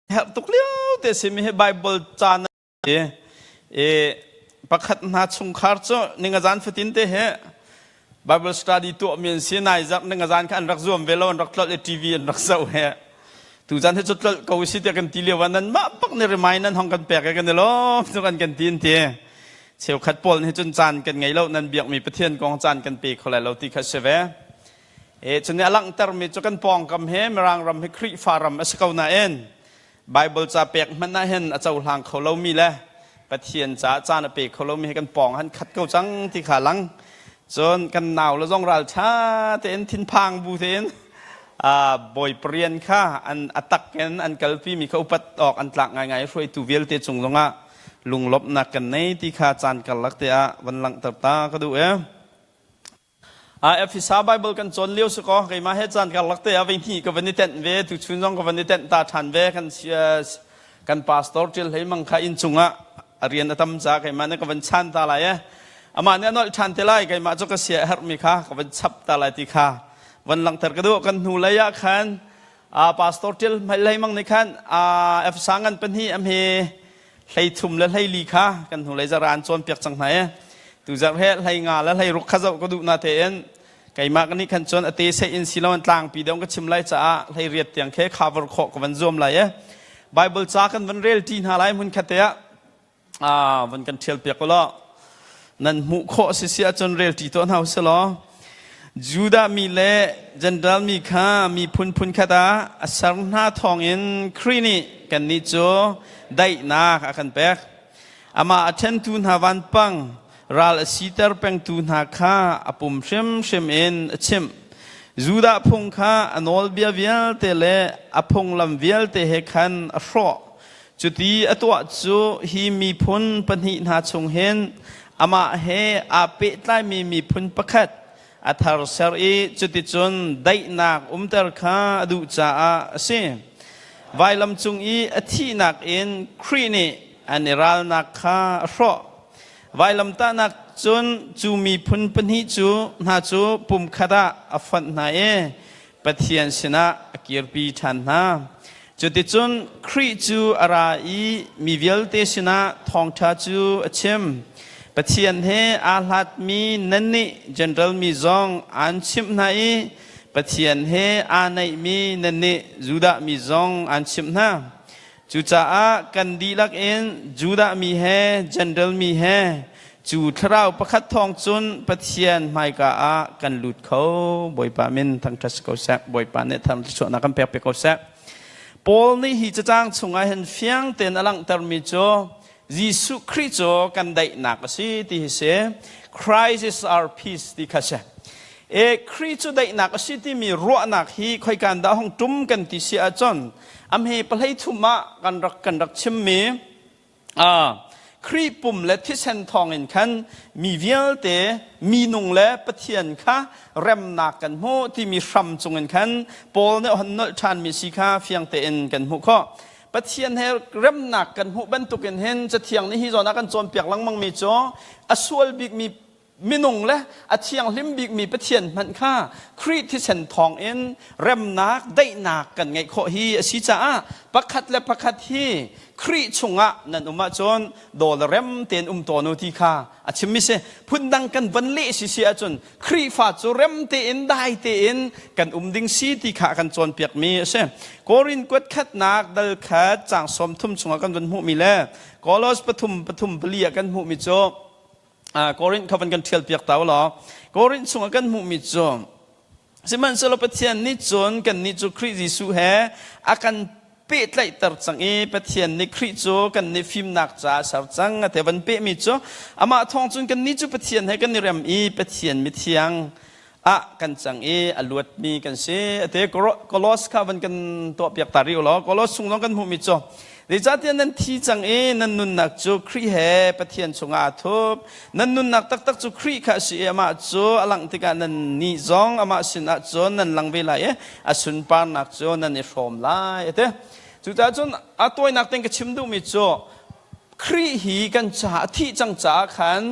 Herh tuk lio te simi hi Bible ca na i pakhat hna chungkhar cu ningazan fatin te he Bible study tuah mi an si. Nai zarh ningazan kha an rak zuam ve lo, an rak tlolh i TV an rak zoh he. Tuzan hi cu tlolh ko si tiah kan ti lio ah nan mah bak nih remind nan hong kan pek i kan i lawm cu kan kan ti an ti. Cheukhat pawl nih cun caan kan ngei lo, nan biakmi Pathian kong caan kan pe kho lai lo ti kha si ve. E cun a langhtermi cu kan pawngkam he Mirang ram hi Khrihfa ram a si ko nain Bible ca pek hmanh ah hin a cohlang kho lomi le Pathian caah caan a pe kho lomi hi kan pawng han khat ko cang ti kha lang. Cun kan nau le zong ral ṭha tein thinphang bu tein bawi parian kha an atak in an kalpi mi kha upat awk an tlak ngaingai. Hruaitu vialte cung zongah lunglawmhnak kan nei ti kha caan karlak te ah van langhter ta ka duh e. Efesa Bible kan cawn lio si kaw keimah he caan karlak te ah vei hnih ka van i tenh ve. Tuchun zong ka van i tenh ta ṭhan ve. Kan pastor Ṭil Hlei Mang kha inn cungah a rian a tam caah keimah nih ka van chan ta lai e. Amah nih a nolh ṭhan te lai, keimah cu ka sia a herhmi kha ka van chap ta lai ti kha van langhter ka duh. Kan hnu lei ah khan pastor Ṭil Hlei Mang nih khan Efesa ngan pahnih a hme 13 le 14 kha kan hnulei zarh ah an cawnpiak cang hna i tuzarh he 15 le 16 kha zoh ka duh na tein keimah ka nih khan cun a te sei in si lo in tlangpi deuh ka chim lai caah 18 tiang khe cover khawh ka van zuam lai i Bible ca kan van rel ṭi hna lai. Hmun khat te ah van kan ṭhial piak ulaw nan hmuh khawh si si ahcun rel ṭi tuah hna usih law. Judah mi le Gentile mi kha miphun phunkhat ah a ser hna thawngin Khrih nih kannih cu daihnak a kan pek. Amah a ṭhentu hna vanpang ral a siter pengtu hna kha a pum hrimhrim in a chimh. Judah phung kha a nawlbia vialte le a phunglam vialte he khan a hrawh. Cuti a tuah cu hi miphun pahnih hna chung hin amah he aa pehtlaimi miphun pakhat a thar ser i cuticun daihnak umter kha a duh caah a si. Vailam cung i a thihnak in Khrih nih an i ralnak kha a hrawh. Vailamtahnak cun cu miphun pahnih cu hna cu pumkhat ah a fonh hna i Pathian sinah a kirpi ṭhan hna. Cuticun Khrih cu a ra i mi vialte sinah thawngṭha cu a chim. Pathian he aa hlatmi nannih Jentail mi zong aan chimh hna i Pathian he aa naihmi nannih Judah mi zong aan chimh hna. Cucaah kan dihlak in Judah mi he Jentail mi he cu thlarau pakhat thawng cun Pathian hmaika ah kan lut kho. Bawipa min thangṭhat si ko seh. Bawipa nih thangṭhatchuahnak kan pek piak ko seh. Paul nih hi cacang chungah hin fiang tein a langhtermi cu Jesuh Khrih cu kan daihnak a si ti hi si. Christ is our peace ti kha si. E Khrih cu daihnak a si timi ruahnak hi khoikan dah hong tum kan ti si ahcun a hme pahlei thum ah kan rak chimmi Khrih pum le thisen thawngin khan mi vialte minung le Pathian kha remnak kan hmu timi hram cungin khan Paul nih a hon nolh ṭhanmi si kha fiang tein kan hmuh khawh. Pathian he remnak kan hmuh bantukin hin Cathiang nih hi zawn ah kan cawnpiak lengmangmi cu a sual bikmi minung le a thianghlim bikmi Pathian hmanh kha Khrih thisen thawngin remnak, daihnak kan ngeih khawh hi a si caah pakhat le pakhat hi Khrih chungah nan um ahcun daw le rem tein um tawn u ti kha a chimmi si. Phundang kan van leh si si ahcun Khrihfa cu rem tein, dai tein kan um ding si ti kha kan cawnpiakmi a si. Korin kuat khatnak dal khat caang 30 chungah kan van hmuhmi le Kolos pathum pathum pali ah kan hmuhmi cu Korinth kha van kan ṭhial piak ta u law. Korinth chungah kan hmuhmi cu sihmanhsehlaw Pathian nih cun kannih cu Khrih Jesuh he a kan pehtlaihter cang i Pathian nih Khrih cu kannih fimnak caah a ser cang a te van pehmi cu amah thawng cun kannih cu Pathian he kan i rem i Pathian mithiang ah kan cang i a luatmi kan si a te. Kolos kha van kan tuahpiak ta rih u law. Kolos chung zong kan hmuhmi cu zeicahtiah nan thi cang i nan nunnak cu Khrih he Pathian chungah aa thup. Nan nunnak taktak cu Khrih kha a si i amah cu a langh tikah nan nih zong amah sinah cun nan lang ve lai i a sunparnak cu nan i hrawm lai a ti. Cucaah cun a tawinak tein ka chim duhmi cu Khrih hi kan caah a thih cang caah khan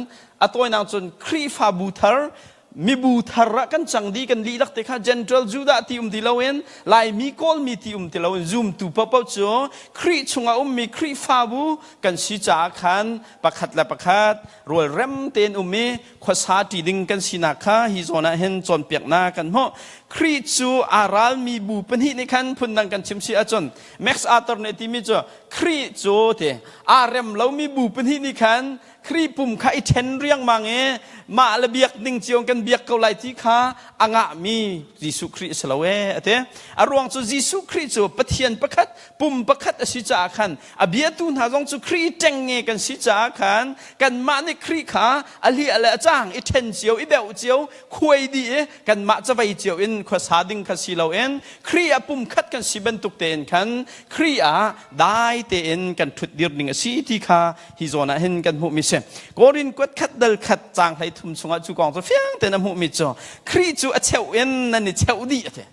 a tawinak cun Khrihfabu thar. Mibu thar ah kan cang dih, kan lihlak te kha Gentile Judah ti um ti loin, Laimi Kawlmi ti um ti loin zumtu paohpaoh cu Khrih chungah ummi Khrihfabu kan si caah khan pakhat le pakhat rualrem tein um i khuasa ṭi ding kan sinak kha hi zawn ah hin cawnpiaknak kan hmuh. Khrih cu aa ralmi bu pahnih nih khan phundang kan chim si ahcun Max Arthur nih timi cu Khrih cu ti aa rem lomi bu pahnih nih khan Khrih pum kha i ṭhen riangmang i mah le biak ding cio kan biak ko lai ti kha a ngahmi Jesuh Khrih a si lo ee a ti. A ruang cu Jesuh Khrih cu Pathian pakhat, pum pakhat a si caah khan a biatu hna zong cu Khrih ṭengnge kan si caah khan kanmah nih Khrih kha a hliah le a cang i ṭhen cio, i beuh cio, khuai dih i kanmah cavei cio in khuasa ding kha si loin Khrih ah pum khat kan si bantuk tein khan Khrih ah dai tein kan ṭhut dir ding a si ti kha hi zawn ah hin kan hmuhmi si. Korin kuat khat dal khat caang 13 chungah cu kong cu fiang tein a hmuhmi cu Khrih cu a cheuh in nan i cheuh dih a ti.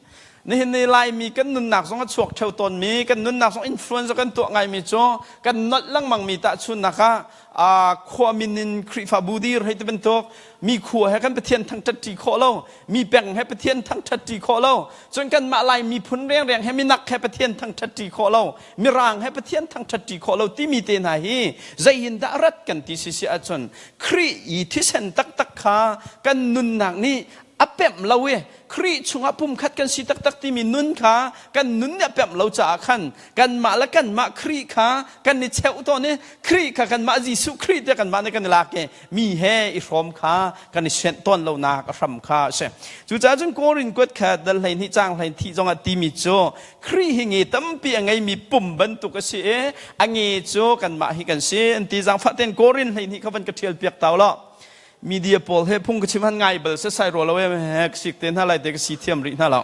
Nihin ni Laimi kan nunnak zong a chuak theo tawnmi, kan nunnak zong influence kan tuah ngaimi cu kan nolh lengmangmi tahchunnak ah khua min in Khrihfabu dir hei ti bantuk mi khua he kan Pathian thangṭhat ṭi khawh lo, mi peng he Pathian thangṭhat ṭi khawh lo, cun kanmah Lai miphun rengreng he minak he Pathian thangṭhat ṭi khawh lo, mirang he Pathian thangṭhat ṭi khawh lo timi te hna hi zei in dah rat kan ti si si ahcun Khrih i thisen taktak kha kan nunnak nih a pemh lo i Khrih chungah pumkhat kan si taktak timi nun kha kan nun nih a pemh lo caah khan kanmah le kanmah Khrih kha kan i cheuh tawn i Khrih kha kanmah Jesuh Khrih tiah kanmah nih kan i lak i mi he i hrawm kha kan i sianh tawn lonak a hram kha a si. Cucaah cun Korin kuat kha dal 12 caang hlei thi zongah timi cu Khrih hi nge tampi a ngeimi pum bantuk a si i a nge cu kanmah hi kan si an ti. Zaangfah tein Korin 12 kha van ka ṭhial piak tau law media pawl he phung ka chim han ngai bal setsai rua lo e ka sik te hna lai te ka si thiam rih hna lo.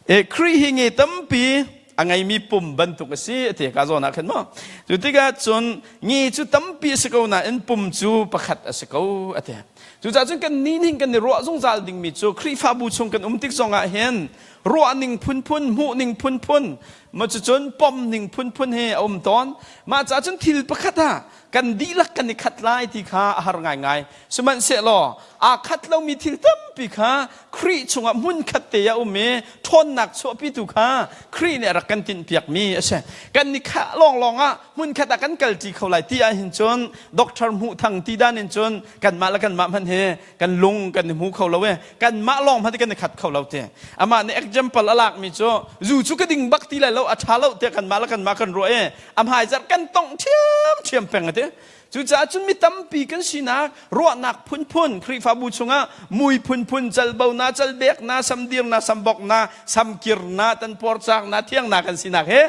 E Khrih hi nge tampi a ngeimi pum bantuk a si a ti ka zawn ah khan maw. Cu tikah cun nge cu tampi a si ko nain pum cu pakhat a si ko a ti. Cucaah cun kan ni ning kan i ruah zungzal dingmi cu Khrihfabu chung kan um tik zongah hin ruahning phunphun, hmuhning phunphun, ma cucun pomning phunphun hi a um tawn. Mah caah cun thil pakhat ah kan dihlak kan i khat lai ti kha a har ngaingai. Sihmanhsehlaw aa khat lomi thil tampi kha Khrih chungah hmunkhat te a um i ṭhawnnak chuahpitu kha Khrih nih a rak kan tinhpiakmi a si. Kan i khah lawnglawng ah hmunkhat ah kan kalṭi kho lai ti ahhin cun Doctor Hmuh Thang ti dan in cun kanmah le kanmah hmanh hi kan lung kan i hmu kho lo i kanmah lawng hmanh kan i khat kho lo ti. Amah nih example a lakmi cu zu cu ka ding bak ti lai lo, a ṭha lo tiah kanmah le kanmah kan ruah i a hmaizarh kan tongh ṭhiamṭhiam peng a ti. Cucaah cun mi tampi kan sinak ruahnak phunphun Khrihfabu chungah mui phunphun calbo na calbek na samdir na sambok na samkir na tanpawr caak na thiang na kan sinak he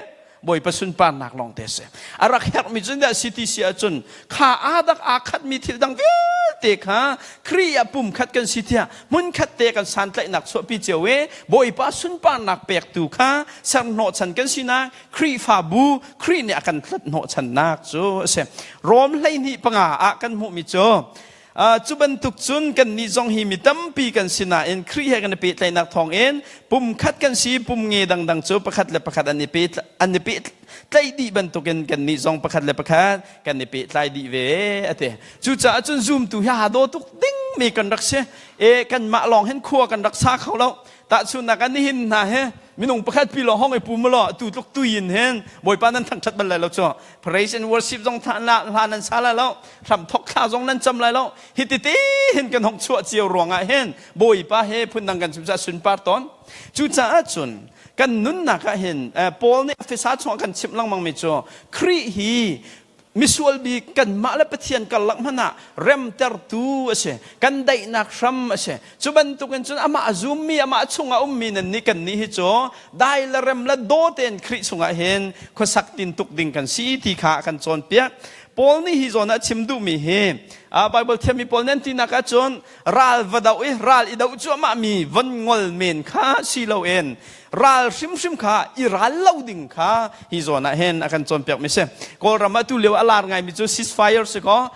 Bawipa sunparnak lawng te si. A rak herhmi cun dah CTC ahcun kha aa dak aa khatmi thil dang vialte kha Khrih ah pum khat kan si tiah hmun khat te kan santlaihnak chuahpi cio i Bawipa sunparnak pektu kha serhnawhchan kan sinak Khrihfabu Khrih nih a kan hlat hnawhchannak cu a si. Rom 12:5 ah kan hmuhmi cu cu bantuk cun kannih zong hi mi tampi kan si nain Khrih he kan i pehtlaihnak thawngin pum khat kan si, pum nge dangdang cu pakhat le pakhat an i an i pehtlaih dih bantukin kannih zong pakhat le pakhat kan i pehtlai dih ve a ti. Cucaah cun zumtu hi aa daw tuk dingmi kan rak si. E kanmah lawng hin khua kan rak sa kho lo. Tahchunhnak ah nihin hna hi minung pakhat pi lawng hong i pum law tu tluk tuin hin Bawipa nan thangṭhat bal lai lo cu. Praise and worship zong hla hla nan sa lai lo, hram thok thla zong nan cam lai lo. Hi tete hin kan hong chuah cio ruangah hin Bawipa he phundang kan chim ca sunpar tawn. Cucaah cun kan nunnak ah hin Paul nih Efesa chungah kan chimh lengmang mi cu Khrih hi misual bik kanmah le Pathian karlak hmanh ah remtertu a si, kan daihnak hram a si. Cu bantukin cun amah a zummi, amah chungah ummi nan nih kannih hi cu dai le rem le daw tein Khrih chungah hin khuasak tintuk ding kan si ti kha a kan cawnpiak. Paul nih hi zawn ah chim duhmi hi Bible thiammi pawl nan tinak ahcun ral va doh i ral i doh cuahmah mi von ngol men kha si loin ral hrimhrim kha i ral lo ding kha hi zawn ah hin a kan cawnpiak mi si. Kawlram ah tu lio a lar ngaimi cu ceasefire si ko,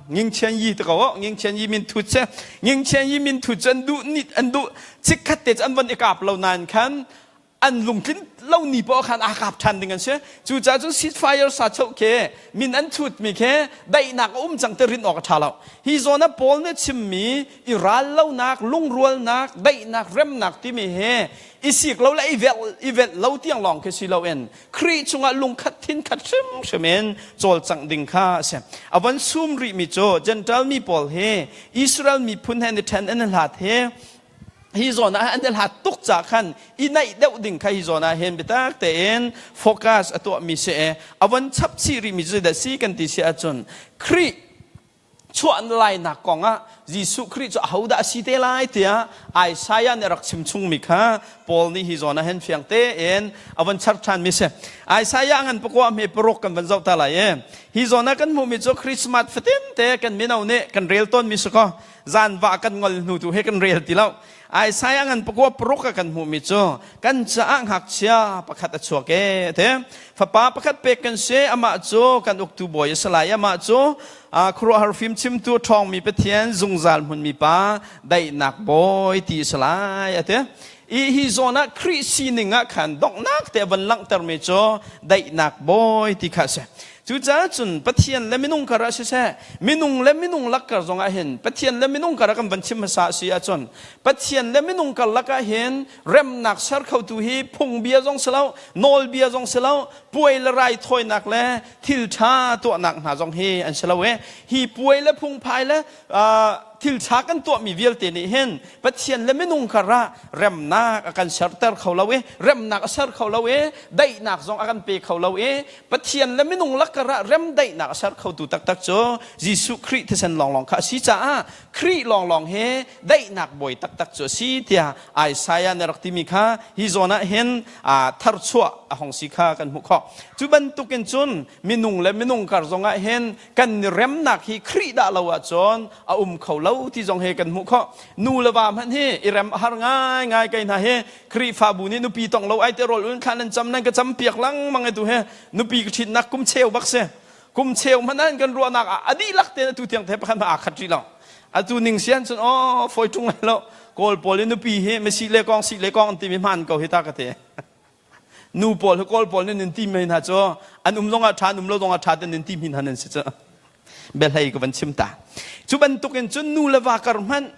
Ngingchian Yi te ko, Ngingchian Yi min thut si. Ngingchian Yi min thut cu an duh nit an duh chikkhat te cu an von i kap lo nain khan. An lungtlin lo ni poah khan aa kap ṭhan ding an si. Cucaah cun ceasefire sa choh khi min an thutmi khi daihnak a um cang ti rinh awk a ṭha lo. Hi zawn ah Paul nih chimmi i ral lonak, lungrualnak, daihnak, remnak timi hi i sik lo le i velh lo tiang lawng khi si loin Khrih chungah lungkhat thinkhat hrimhrim in cawlcangh ding kha a si. A von sum rihmi cu Gentile mi pawl hi Israel miphun he an i ṭhen an i hlat hi hi zawn ah an i hlat tuk ca khan i naih deuh ding kha hi zawn ah hin biatak tein focus a tuahmi si i a von chap chih rihmi cu zeidah si kan ti si ahcun Khrih chuah lainak kong ah Jesuh Khrih cu ahodah a si te lai tiah Isaiah nih a rak chim chungmi kha Paul nih hi zawn ah hin fiang tein a von char ṭhanmi si. Isaiah ngan pakua hme paruk kan van zoh ta lai i hi zawn ah kan hmuhmi cu Christmas fatin te kan mino nih kan rel tawnmi si kaw zanvah kan ngol hnu tu he kan rel ti lo. Isaiah ngan pakua paruk ah kan hmuhmi cu kan caah ngakchia pakhat a chuak e te fapa pakhat pek kan si, amah cu kan uktu bawi a si lai, amah cu khuaruahhar fimchimtu, ṭhawngmi Pathian, zungzal hmunmi pa, daihnak bawi ti a si lai a ti. I hi zawn ah Khrih sining ah khan donghnak te a van langhtermi cu daihnak bawi ti kha a si. Cucaah cun Pathian le minung kar ah siseh, minung le minung lak kar zong ah hin Pathian le minung kar ah kan van chim hmasa a si ahcun Pathian le minung karlak ah hin remnak ser khotu hi phungbia zong si lo, nawlbia zong si lo, puai le raithawinak le thil ṭha tuahnak hna zong hi an si lo i hi puai le phungphai le thil ṭha kan tuahmi vialte nih hin Pathian le minung kar ah remnak a kan serter kho lo i remnak a ser kho lo i daihnak zong a kan pe kho lo i Pathian le minung lakar ah remdaihnak a ser khotu taktak cu Jesuh Khrih thisen lawnglawng kha a si caah Khrih lawnglawng hi daihnak bawi taktak cu a si tiah Isaiah nih a rak timi kha hi zawn ah hin tharchuah a hong si kha kan hmuh khawh. Cu bantukin cun minung le minung kar zongah hin kan i remnak hi Khrih dah lo ahcun a um kho lo ti zong hi kan hmuh khawh. Nu le va hmanh hi i rem a har ngaingai kei hna hi. Khrihfabu nih nupi tong lo ai te rawl un thlan nan cam nan ka cam piak lengmang e tu he nupi ka ṭhitnak kum cheu bak si. Kum cheu hmanh an kan ruahnak ah a dihlak tein atu tiang the pakhat hmanh aa khat rih lo. Atu ning sian cun aw fawi ṭung lai lo. Kawl pawl i nupi hi masi le kong si le kong an timi hmaan ko hi ta ka ti. Nu pawl hi Kawl pawl nih nan ti mi hna cu an um zong ah ṭha an um lo zong ah ṭha ten nan ti mi hna nan si cu. Biahlei ka van chim ta. Cu bantukin cun nu le va kar hmanh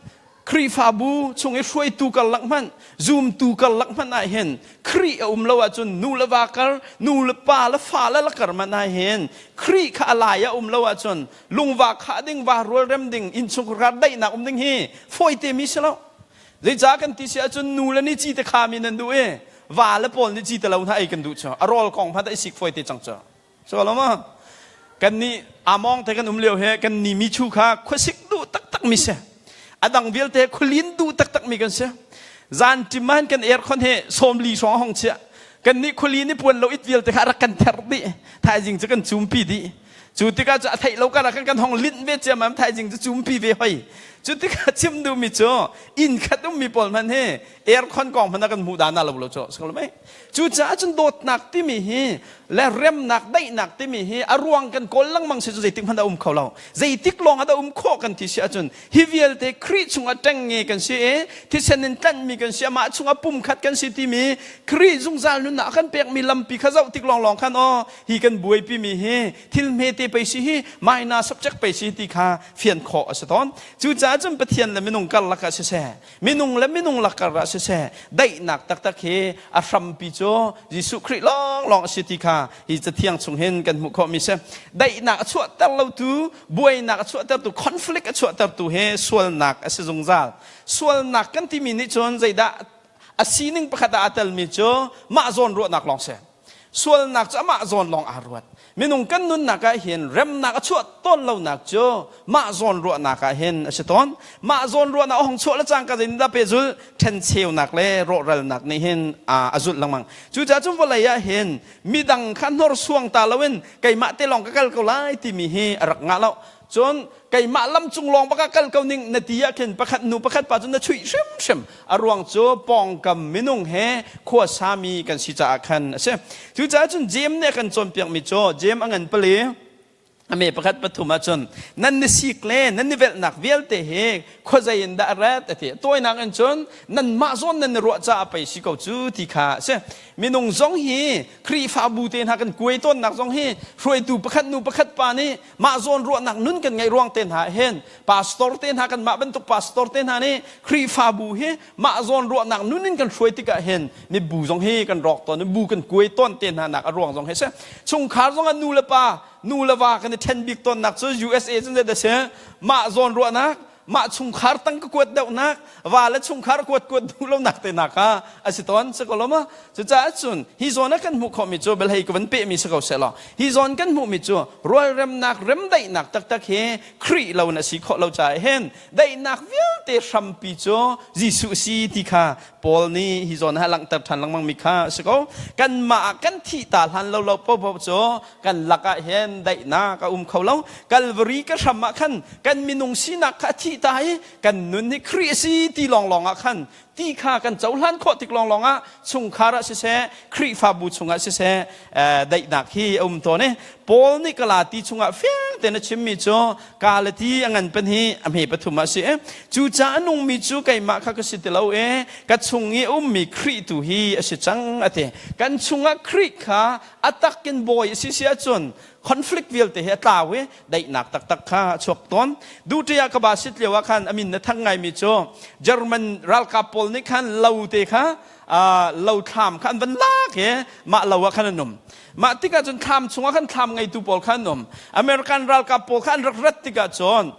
Khrihfabu chung i hruaitu karlak hmanh, zumtu karlak hmanh ah hin Khrih a um lo ahcun nu le va kar, nu le pa le fa le lakar hmanh ah hin Khrih kha a lai a um lo ahcun lungva khah ding, va rualrem ding, innchungkhar daihnak um ding hi fawite mi si lo. Zeicah kan ti si ahcun nu le nih ci te khami nan duh i va le pawl nih ci te lo hna ei kan duh cu. A rawl kong hmanh i sik fawite cang cu. So lo ma? Kan nih among te kan um lio he kan ni mi chu kha khuasik duh taktak mi si. A dang vialte khualin duh taktak mi kan si. Zan ṭim kan aircon he 40 hrawng hong chia. Kan nih khuali ni puan lo it vialte kha rak kan ther dih. Thaizing cu kan cumpi dih. Cu tikah cu a theih lo kar ah kan kan hong linh ve ciammam, thaizing cu cumpi ve hoi. Cu tikah chim duhmi cu inn khat ummi pawl hmanh hi aircon kong hmanh ah kan hmuh dan lo lo cu. Siklo mei. Cucaah cun dawtnak timi hi le remnak daihnak timi hi a ruang kan kawl lengmang si cu zeitik hmanh a um kho lo. Zeitik lawng ah dah um khawh kan ti si ahcun hi vialte Khrih chungah ṭengnge kan si i thisen in tlanhmi kan si, amah chungah pumkhat kan si timi Khrih zungzal nunnak a kan pekmi lampi kha zoh tik lawnglawng khan aw hi kan buaipimi hi thil hmete pei si hi, minor subject pei si ti kha fian khawh a si tawn. Cucaah cun Pathian le minung karlak ah siseh, minung le minung lakar ah siseh, daihnak taktak hi a hrampi cu Jesuh Khrih lawnglawng a si ti kha hi cathiang chung hin kan hmuh khawhmi si. Daihnak a chuahter lotu, buainak a chuahtertu, conflict a chuahtertu hi sualnak a si zungzal. Sualnak kan timi nih cun zeidah a sining pakhat ah aa telmi cu mah zawn ruahnak lawng si. Sualnak cu amah zawn lawng aa ruat. Minung kan nunnak ah hin remnak a chuah tawn lonak cu mah zawn ruahnak ah hin a si tawn. Mah zawn ruahnak a hung chuah le cangka zeitindah pehzulh ṭhencheunak le rawhralnak nih hin a zulh lengmang. Cucaah cun vawlei ah hin midang kha hnorsuang ta loin keimah te lawng ka kal ko lai timi hi a rak ngah lo. Cun keimah lam cung lawng bak ah kal ko ning na ti ah khin pakhat nu pakhat pa cu na chuih hrimhrim. A ruang cu pawngkam minung he khuasami kan si caah khan a si. Cucaah cun Jeim nih a kan cawnpiakmi cu Jeim a ngan pali. Ame pakhat pathum ahcun nan ni sik le nan ni velhnak vialte hi khuazei in dah a rat a ti. Tawinak in cun nanmah zawn nan i ruah caah pei si ko cu ti kha a si. Minung zong hi Khrihfabu te hna kan kuai tawnnak zong hi hruaitu pakhat nu pakhat pa nih mah zawn ruahnak nun kan ngeih ruang te hna hin pastor te hna kanmah bantuk pastor te hna nih Khrihfabu hi mah zawn ruahnak nun in kan hruai tikah hin mibu zong hi kan rawk tawn bu kan kuai tawn te hna nak a ruang zong hi si. Chungkhar zong ah nu le pa nu le va kan i ṭhen bik tawnnak cu USA cun zeidah si mah zawn ruahnak mah chungkhar tang ka kuat deuhnak va le chungkhar kuat kuat duh lonak te nak kha a si tawn si ko lo ma? Cucaah cun hi zawn ah kan hmuh khawhmi cu belhei ka van pehmi si ko seh law hi zawn kan hmuhmi cu rualremnak remdaihnak taktak hi Khrih lo in a si khawh lo caah hin daihnak vialte hrampi cu Jesuh si ti kha Paul nih hi zawn ah langhter ṭhan lengmang mi kha a si ko. Kanmah ah kan thih ta hlan lo lo popo cu kan lakah hin daihnak a um kho lo. Kalvari ka hram ah khan kan minung sinak kha a thih ta i kan nun hi Khrih a si ti lawnglawng ah khan ti kha kan cohlan khawh tik lawnglawng ah chungkhar ah siseh Khrihfabu chungah siseh daihnak hi a um tawn i Paul nih Galati chungah fiang tein a chimmi cu Galati a ngan pan hi a hme pathum ah a si. Cucaah a nungmi cu keimah kha ka si ti lo i ka chung i a ummi Khrih tu hi a si cang a ti. Kan chungah Khrih kha a takin bawi a si si ahcun conflict vialte hi a tlau i daihnak taktak kha a chuak tawn. Duty ah ka ba sit lio ah khan a min na thang ngaimi cu German ralkap pawl nih khan lo te kha lo thlam kha an van lak i mah lo ah khan an um. Mah tikah cun thlam chungah khan thlam ngeitu pawl kha an um. American ralkap pawl kha an rak rat tikah cun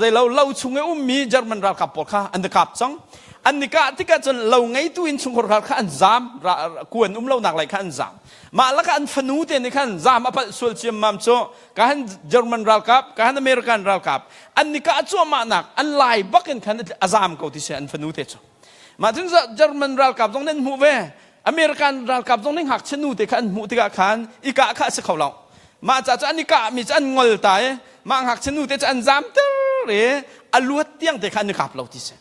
zeilo lo chung i ummi German ralkap pawl kha an i kap cang. An i kah tikah cun lo ngeitu innchungkhar kha an zaam, kuan um lonak lei kha an zaam. Mah lakah an fanu te nih khan zaam a palh sual ciammam cu ka han German ralkap, ka han American ralkap an i kah cuahmahnak an lai bak in khan a zaam ko ti si an fanu te cu. Mah cun German ralkap zong nan hmuh ve. American ralkap zong nih ngakchia nu te kha an hmuh tikah khan i kah kha a si kho lo. Mah ca cu an i kahmi cu an ngol ta i mah ngakchia nu te cu an zamter i a luat tiang te kha an i kap lo ti si.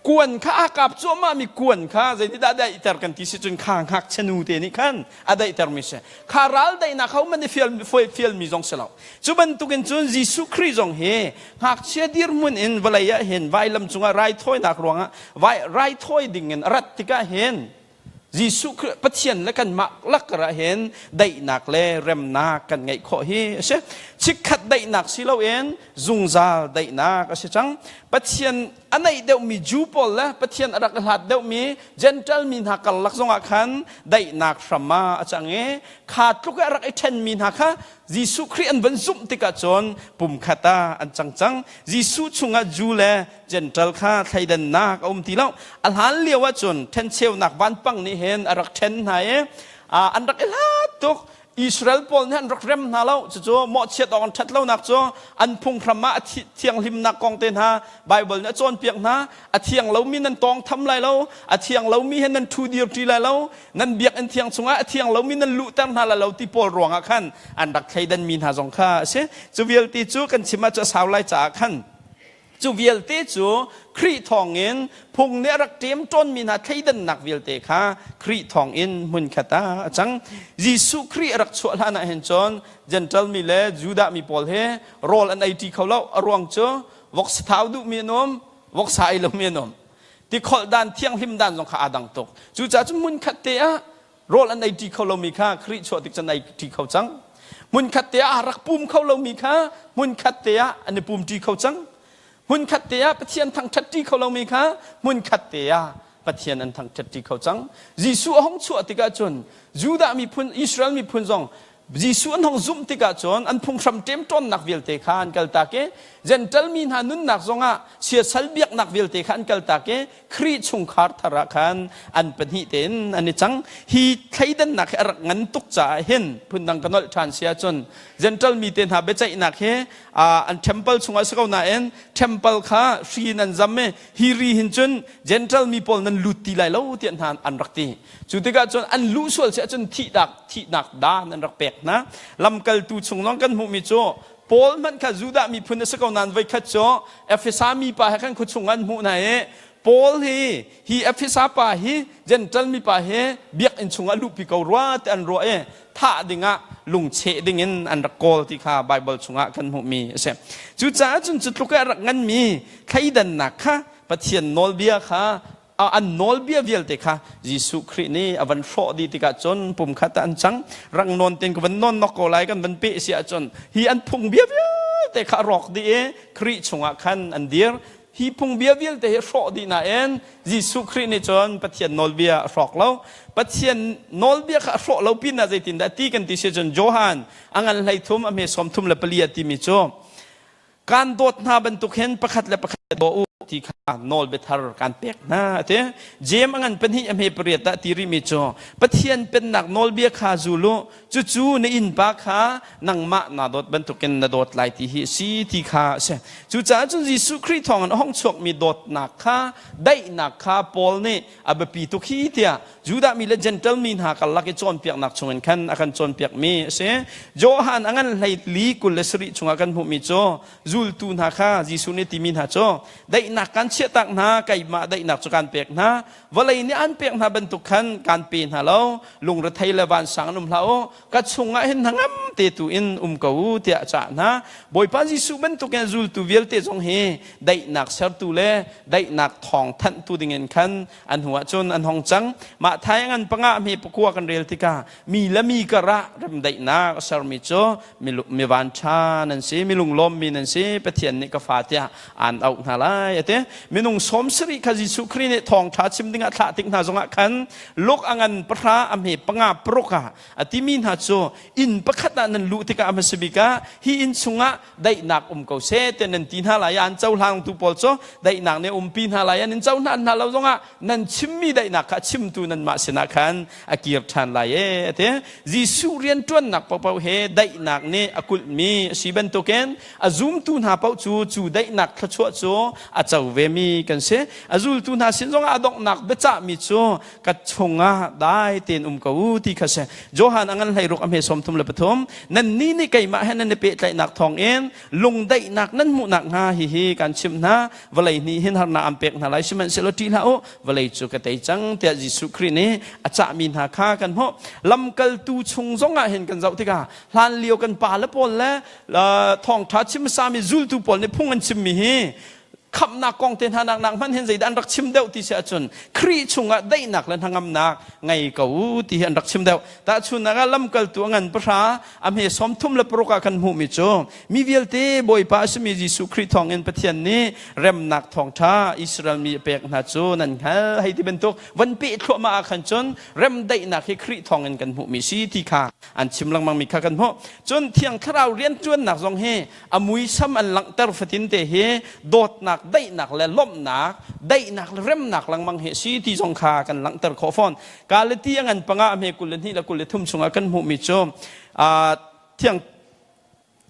Kuan kha aa kap cuahmahmi kuan kha zeitindah daihter kan ti si cun kha ngakchia nu te nih khan a daihtermi si. Kha ral daihnak kha man i fial, fialmi zong si lo. Cu bantukin cun Jesuh Khrih zong hi ngakchia dirhmun in vawlei ah hin vailam cungah raithawinak ruangah raithawi dingin a rat tikah hin Jesuh Khrih Pathian le kanmah lakar ah hin daihnak le remnak kan ngeih khawh hi a si. Chikkhat daihnak si loin zungzal daihnak a si cang. Pathian a naih deuhmi Jew pawl le Pathian a rak hlat deuhmi Gentile mi hna karlak zongah khan daihnak hram ah a cang i kha tluk i a rak i ṭhenmi hna kha Jesuh Khrih an van zumh tikah cun pumkhat ah an cang cang. Jesuh chungah Jew le Gentile kha thleidannak a um ti lo. A hlan lio ahcun ṭhencheunak vanpang nih hin a rak ṭhen hna i an rak i hlat tuk. Israel pawl nih an rak rem hna lo. Cucu mawhchiat awk an ṭhat lonak cu an phunghram ah a thianghlimnak kong te hna Baibal nih a cawnpiak hna. A thiang lomi nan tawngtham lai lo, a thiang lomi he nan ṭhu dir ṭi lai lo, nan biakinn thiang chungah a thiang lomi nan luhter hna lai lo ti pawl ruangah khan an rak thleidanmi hna zong kha a si. Cu vialte cu kan chim ahcun a sau lai caah khan cu vialte cu Khrih thawngin phung nih a rak ṭemṭawnmi hna thleidannak vialte kha Khrih thawngin hmunkhat ah a cang. Jesuh Khrih a rak chuah hlan ah hin cun Gentile mi le Judah mi pawl he rawl an ei ṭi kho lo. A ruang cu voksa thau duhmi an um, voksa ei lomi an um. Tikholh dan thianghlim dan zong kha aa dang tuk. Cucaah cun hmunkhat te ah rawl an ei ṭi kho lomi kha Khrih chuah tik cun ei ṭi kho cang. Hmunkhat te ah rak pum kho lomi kha hmunkhat te ah an i pum ṭi kho cang. Hmunkhat te ah Pathian thangṭhat ṭi kho lomi kha hmunkhat te ah Pathian an thangṭhat ṭi kho cang. Jesuh a hung chuah tikah cun Judah miphun, Israel miphun zong Jesuh an hung zumh tikah cun an phunghram ṭemṭawnnak vialte kha an kaltak i Gentle mi hna nunnak zongah siasal biaknak vialte kha an kaltak i Khrih chungkhar thar ah khan an pahnih tein an i cang. Hi thleidannak hi a rak ngan tuk caah hin phundang ka nolh ṭhan si ahcun Gentle mi te hna biaceihnak hi an temple chungah si ko nain temple kha hri in an zam i hi ri hin cun Gentile mi pawl nan lut ti lai lo tiah hna an rak ti. Cu tikah cun an luh sual si ahcun thihnak thihnak dan an rak pek hna. Lamkaltu chung zong kan hmuhmi cu Paul hmanh kha Judah miphun a si ko nain voikhat cu Efesa mipa he khan khuachung an hmuh hna i Paul hi hi Efesa pa hi Gentile mipa hi biakinn chungah luhpi ko rua ti an ruah i thah dingah lungcheh dingin an rak kawl ti kha Baibal chungah kan hmuhmi a si. Cucaah cun cu tluk i a rak nganmi thleidannak kha Pathian nawlbia kha an nawlbia vialte kha Jesuh Khrih nih a van hrawh dih tikah cun pumkhat ah an cang. Rang nawn ten ka van nawn nok ko lai kan van peh si ahcun hi an phungbia vialte kha a rawk dih i Khrih chungah khan an dir. Hi phungbia vialte hi hrawh dih nain Jesuh Khrih nih cun Pathian nawlbia a hrawk lo. Pathian nawlbia kha a hrawh lo pinah zeitindah ti kan ti si cun Johan a ngan hlei thum a hme sawm thum le pali a timi cu kan dawt hna bantuk hin pakhat le pakhat daw u ti kha nawl biathar kan pek hna a ti. Jeim a ngan pahnih a hme pariat ah ti rihmi cu Pathian pennak nawlbia kha zul u cucu na innpa kha nangmah naa dawt bantukin na dawt lai ti hi a si ti kha a si. Cucaah cun Jesuh Khrih thawngin a hung chuakmi dawtnak kha daihnak kha Paul nih a biapi tuk hi tiah Judah mi le Gentle mi hna karlak i cawnpiaknak chungin khan a kan cawnpiakmi a si. Johan a ngan hlei li 27 chungah kan hmuhmi cu zultu hna kha Jesuh nih timi hna cu daihnak kan chiahtak hna keimah daihnak cu kan pek hna vawlei nih an pek hna bantuk khan kan pe hna lo lungrethei le vansang in um hlah u ka chungah hin hnangam te tu in um ko u tiah a cah hna. Bawipa Jesuh bantuk in zultu vialte zong hi daihnak sertu le daihnak thawng thanhtu dingin khan an hnu ah cun an hong cang. Mah thai ngan panga hme pakua kan rel tikah mi le mi karah remdaihnak a sermi cu mi vanṭha nan si, mi lunglawmmi nan si, Pathian nih ka fa tiah aan auh hna lai a ti. Minung 70 kha Jesuh Khrih nih thawngṭha chim dingah thlah tik hna zongah khan luk a ngan pahra a hme panga paruk ah a timi hna cu inn pakhat ah nan luh tikah a hmasa bik ah hi inn chungah daihnak um ko seh tiah nan ti hna lai an cohlangtu pawl cu daihnak nih umpi hna lai an in cohlan hna lo zongah nan chimmi daihnak kha chimtu nanmah sinah khan a kir ṭhan lai e a ti. Jesuh rianṭuannak paohpaoh he daihnak nih a kulhmi a si bantukin a zumtu hna paoh cu cu daihnak thluachuah cu a co vemi kan si. A zultu hna sin zongah a donghnak biacahmi cu ka chungah dai tein um ko u ti kha si. Johan a ngan 16 a hme 33 nannih nih keimah he nan i pehtlaihnak thawngin lungdaihnak nan hmuhnak hnga hihi kan chimh hna. Vawlei nih hin harnak an pek hna lai, sihmanhsehlaw ṭih hlah u, vawlei cu ka tei cang tiah Jesuh Khrih nih a cahmi hna kha kan hmuh. Lamkaltu chung zongah hin kan zoh tikah hlan lio kan pa le pawl le thawngṭha chim hmasami zultu pawl nih phung an chimmi hi khamhnak kong te hna nak nak hmanh hin zeidah an rak chim deuh ti si ahcun Khrih chungah daihnak le hnangamnak ngei ko u ti hi an rak chim deuh. Tahchunhnak ah lamkaltu a ngan pahra a hme 36 ah kan hmuhmi cu mi vialte Bawipa a simi Jesuh Khrih thawngin Pathian nih remnak thawngṭha Israel mi a pek hna cu nan hngal hei ti bantuk van peh thluahmah ah khan cun remdaihnak hi Khrih thawngin kan hmuhmi si ti kha an chim lengmangmi kha kan hmuh. Cun Thiang Thlarau rianṭuannak zong hi a muisam an langhter fatin te hi dawtnak, daihnak le lawmhnak, daihnak le remnak lengmang hi a si ti zong kha kan langhter khawh fawn. Galati a ngan panga a hme 22 le 23 chungah kan hmuhmi cu thiang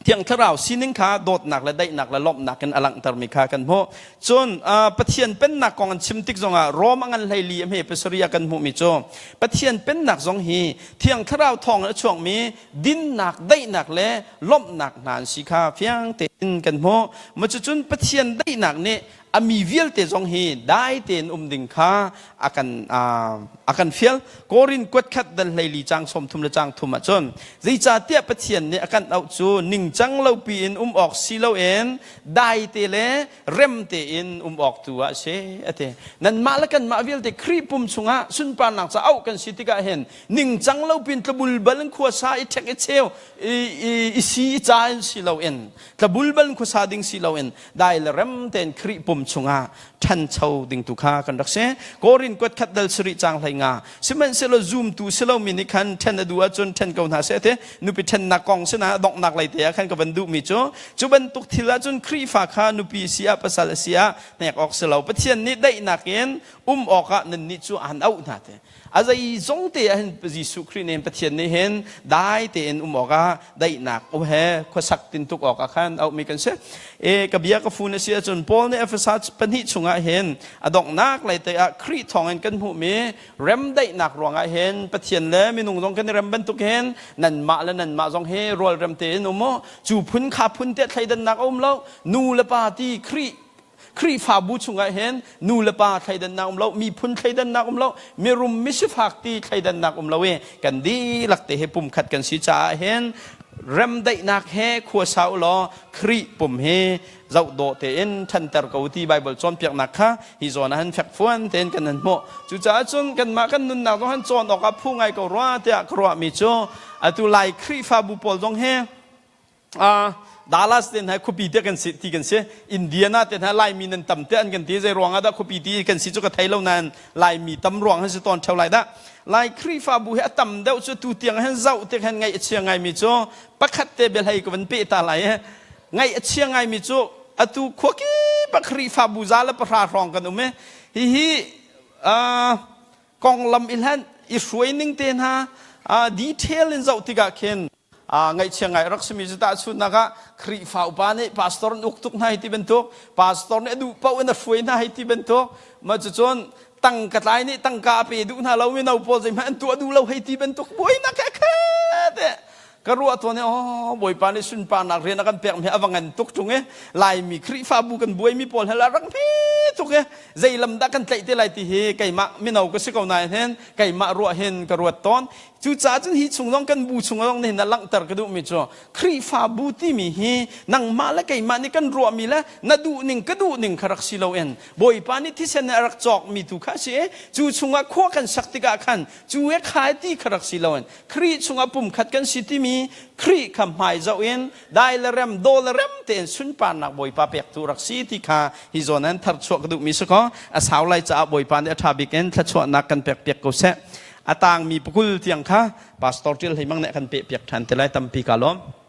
Thiang Thlarau sining kha dawtnak le daihnak le lawmhnak in a langhtermi kha kan hmuh. Cun Pathian Pennak kong an chim tik zongah Rom a ngan 14 a hme pasarih ah kan hmuhmi cu Pathian Pennak zong hi Thiang Thlarau thawng in a chuakmi dinnak, daihnak le lawmhnak hna an si kha fiang tein kan hmuh. Cucun Pathian daihnak nih a mi vialte zong hi dai tein um ding kha a kan a kan fial. Korin kuat khat dal 14 cang 30 le cang thum ahcun zeicahtiah Pathian nih a kan auh cu ningcang lo piin um awk si loin dai te le rem tein um awk tu ah a si a ti. Nanmah le kanmah vialte Khrih pum chungah sunparnak ca auh kan si tikah hin ningcang lo pin tlabulbal in khuasa i ṭhek i cheu i si i ca in si loin tlabulbal in khuasa ding si loin dai le rem tein Khrih pum chungah ṭhancho ding tu kha kan rak si. Korin kuat khat dal sarih cang hlei nga. Sihmanhsehlaw zumtu si lomi nih khan ṭhen a duh ahcun ṭhen ko hna seh ti nupi ṭhennak kong sinah donghnak lei te ah khan ka van duhmi cu cu bantuk thil ahcun Khrihfa kha nupi si ah pasal a si ah hnek awk si lo. Pathian nih daihnak in um awkah nannih cu aan auh hna ti. A zeizong te ah hin Jesuh Khrih nih Pathian nih hin dai tein um awkah daihnak um he khuasak tintuk awkah khan auhmi kan si. E ka bia ka fun a si ahcun Paul nih Efesa pahnih chungah hin a donghnak lei te ah Khrih thawngin kan hmuhmi remdaihnak ruangah hin Pathian le minung zong kan i rem bantuk hin nanmah le nanmah zong hi rualrem tein um u. Cu phun kha phun te thleidannak a um lo. Nu le pa ti Khrih. Khrihfabu chungah hin nu le pa thleidannak um lo, miphun thleidannak um lo, mirum misifak ti thleidannak um lo i kan dihlak te hi pumkhat kan si caah hin remdaihnak he khuasa u law Khrih pum hi zoh dawh tein ṭhanter ko ti Baibal cawnpiaknak kha hi zawn ah han fekfuan tein kan han hmuh. Cucaah cun kanmah kan nunnak zong han cawn awkah phu ngai ko rua tiah ka ruahmi cu atu Lai Khrihfabu pawl zong hi Dallas te hna khuapi te kan si ti kan si, Indiana te hna Laimi nan tam te an kan ti. Zei ruang ah dah khuapi ti kan si cu ka thei lo nain Laimi tam ruang han si tawn theo lai dah. Lai Khrihfabu hi a tam deuh cu tu tiang hin zoh te khan ngaih a chia ngaimi cu pakhat te biahlei ka van pe ta lai. Ngaih a chia ngaimi cu atu khua kip ah Khrihfabu 110 hrawng kan um i hihi konglam i hlan i hruai ning te hna detail in zoh tikah khin ngaihchia ngai rak simi cu tahchunhnak ah Khrihfa upa nih pastor an uk tuk hna hi ti bantuk, pastor nih a duh paoh in a hruai hna hi ti bantuk, mah cucun tangka tlai nih tangka a pe duh hna lo, mino pawl zeihmanh an tuah duh lo hei ti bantuk buainak he khat ka ruah tawn i, oh, Bawipa nih sunparnak rian a kan pek mi a va ngan tuk ṭung i Laimi Khrihfabu kan buaimi pawl he la rak hme tuk i zei lam dah kan tlaih te lai ti hi keimah mino ka si ko nain hin keimah ruah hin ka ruat tawn. Cucaah cun hi chung zong kan bu chung zong nihin ah langhter ka duhmi cu Khrihfabu timi hi nangmah le keimah nih kan ruahmi le na duhning ka duhning kha rak si loin Bawipa nih thisen in a rak cawkmi tu kha a si i cu chungah khua kan sak tikah khan cu he kha ti kha rak si loin Khrih chungah pumkhat kan si timi Khrih kha hmai zoh in dai le rem daw le rem tein sunparnak Bawipa pektu rak si ti kha hi zawn an tharchuah ka duhmi si kaw a sau lai caah Bawipa nih a ṭha bik in thluachuahnak kan pek piak ko seh. A tangmi pakul tiang kha Pastor Ṭial Hlei Mang nih a kan peh piak ṭhan te lai. Tampi ka lawm.